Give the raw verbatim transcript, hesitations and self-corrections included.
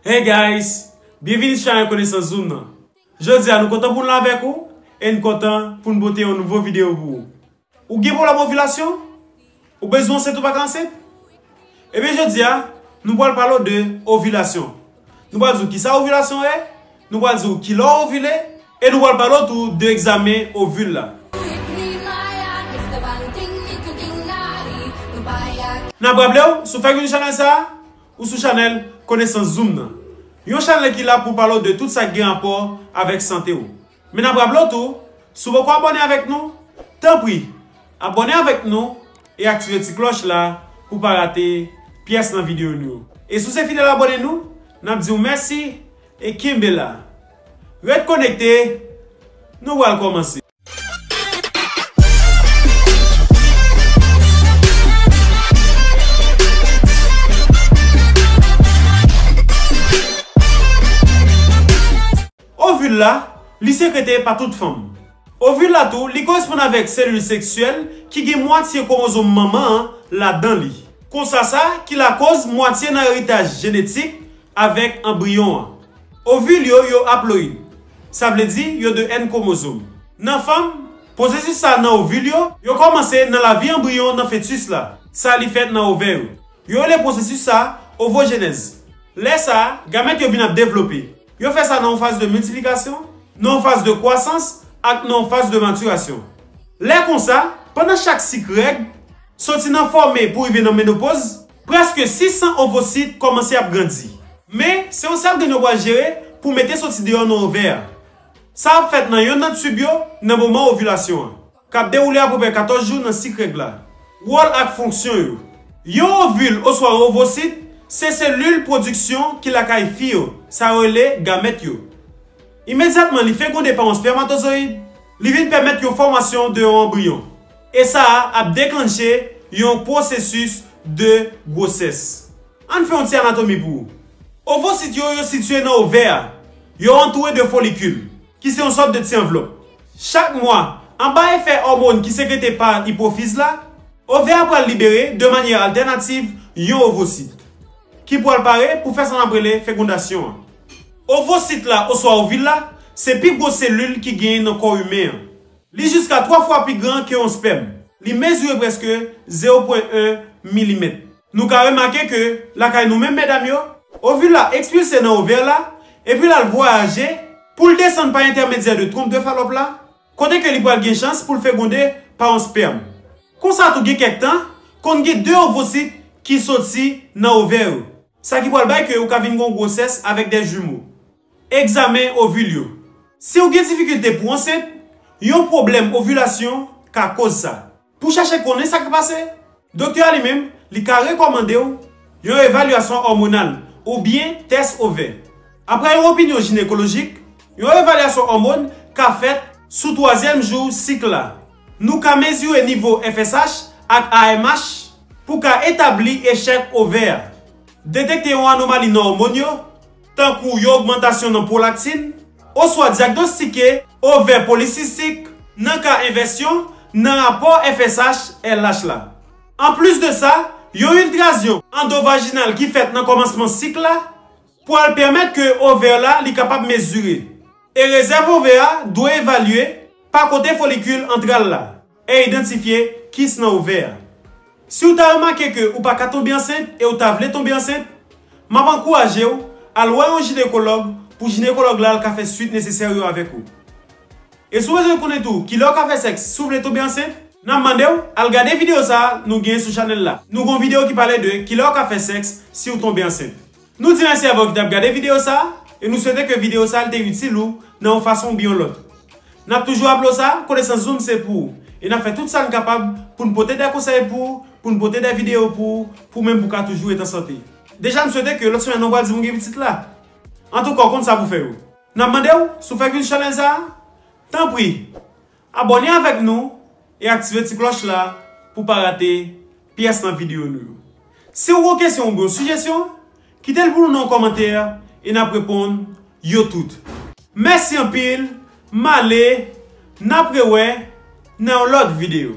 Hey guys, byenvini sou chanèl Konesans Zoom nan. Jodi a nou kontan pou n la avèk ou e n kontan pou n pote yon nouvo videyo pou ou. Ou gen pwoblèm ovilasyon? Ou bezwen ansent ou pa ka ansent? Ebyen jodi a, nou pral pale w de ovilasyon. Nou pral di w kisa ovilasyon ye, nou pral di w kilè w ovile, e nou pral pale w tou de egzamen ovil la. N ap raple w, si w fèk vin sou chanèl sa a, ou sou chanèl Konesans Zoom nan. Yon chanèl ki la pou pale w de tout sa k gen rapò avèk sante w. Men n ap raple w tou, si w poko abòne avèk nou, tanpri, abòne avèk nou e aktive ti klòch la pou w pa rate pyès nan videyo nou yo. E si w se fidèl abòne nou, n ap di w mèsi e kenbe la. Ret konekte, nou pral kòmanse. Ovil la, li sekrete pa tout fanm. Ovil la tou, li koresponn avèk selil seksyèl ki gen mwatye kwomozòm manman an ladan li. Konsa sa ki lakoz mwatye nan eritaj jenetik avèk anbriyon an. Ovil yo, yo aployid. Sa vle di, yo de N kwomozòm. Nan fanm, pwosesis sa nan ovil yo, yo kòmanse nan lavi anbriyon nan fetis la. Sa li fèt nan ovè yo. Yo rele pwosesis sa ovojenèz. Lè sa a, gamèt yo vin ap devlope. Yo fè sa nan yon faz de miltiplikasyon, nan yon faz de kwasans ak nan yon faz de matirasyon. Lè konsa, pandan chak sik règ, soti nan fòme pou rive nan menopoz, prèske sis san ovosit kòmanse ap grandi. Men, se yon sèl grenn yo pral jere pou mete soti deyò nan ovè a. Sa ap fèt nan yonn nan tib yo nan moman ovilasyon an, k ap dewoule apeprè katòz jou nan sik règ la. Wòl ak fonksyon yo. Yon ovil oswa yon ovosit se selil pwodiksyon ki lakay fi yo, sa yo rele gamèt yo. Imedyatman li fegonde pa yon espèmatozoyid, li vin pèmèt yon fòmasyon de yon anbriyon. E sa a ap deklanche yon pwosesis de gwosès. Ann fè yon ti anatomi pou ou. Ovosit yo, yo sitiye nan ovè a. Yo antoure de folikil, ki se yon sòt de ti anvlòp. Chak mwa, anba efè òmòn ki sekrete pa ipofiz la, ovè a pral libere de manyè altènativ yon ovosit, ki pral pare pou fè sa n ap rele fegondasyon an. Ovosit la oswa ovil la, se pi gwo selil ki genyen nan kò imen an. Li jiska twa fwa pi gran ke yon spèm. Li mezire prèske zewo pwen en milimèt. Nou ka remake ke, lakay nou menm medam yo, ovil la ekspilse nan ovè la, epi l al vwayaje pou l desann pa entèmedyè de twonp de Falòp la, kote ke li pral gen chans pou l fegonde pa yon spèm. Konsa tou gen kèk tan, konn gen de ovosit ki soti nan ovè yo. Sa ki pral bay ke ou ka vin gen yon gwosès avèk de jimo. Egzamen ovil yo. Si w gen difikilte pou ansent, yon pwoblèm ovilasyon ka koz sa. Pou chache konnen sa k pase, doktè a li menm, li ka rekòmande w yon evalyasyon òmonal oubyen tès ovè. Apre yon opinyon jinekolojik, yon evalyasyon òmòn ka fèt sou twazyèm jou sik la. Nou ka mezire nivo F S H ak A M H pou ka etabli echèk ovè a. Detekte yon anomali nan òmòn yo, tankou yon ogmantasyon nan pwolaktin, oswa dyagnostike ovè polisistik nan ka envèsyon nan rapò F S H L H la. Anplis de sa, yon iltrazyon andovajinal ki fèt nan kòmansman sik la pral pèmèt ke ovè la li kapab mezire. E rezèv ovè a dwe evalye pa kote folikil antral la e idantifye kis nan ovè a. Si w ta remake ke ou pa ka tonbe ansent e w ta vle tonbe ansent, m ap ankouraje w al wè yon jinekològ pou jinekològ la al ka fè swit nesesè yo avèk ou. E si w bezwen konnen tou kilè w ka fè sèks si w vle tonbe ansent, n ap mande w al gade videyo sa a nou gen sou chanèl la. Nou gen yon videyo ki pale de kilè w ka fè sèks si w tonbe ansent. Nou di mèsi avè w ki t ap gade videyo sa a, e nou swete ke videyo sa a l te itil ou nan yon fason oubyen yon lòt. N ap toujou raple w sa, Konesans Zoom se pou ou. E n ap fè tout sa n kapab pou n pote de konsèy pou ou, pou n pote de videyo pou ou, pou ou menm pou w ka toujou ret an sante. Deja, m swete ke lòt semèn nan w pral di m ou gen pitit la. Antouka, w konn sa pou fè yo. N ap mande w, si w fèk vin sou chanèl sa a, tanpri, abòne avèk nou e aktive ti klòch la pou w pa rate pyès nan videyo nou yo. Si w gen yon kesyon oubyen yon sijesyon, kite l pou nou nan yon kòmantè e n ap reponn yo tout. Mèsi anpil, m ale, n ap rewè nan yon lòt videyo.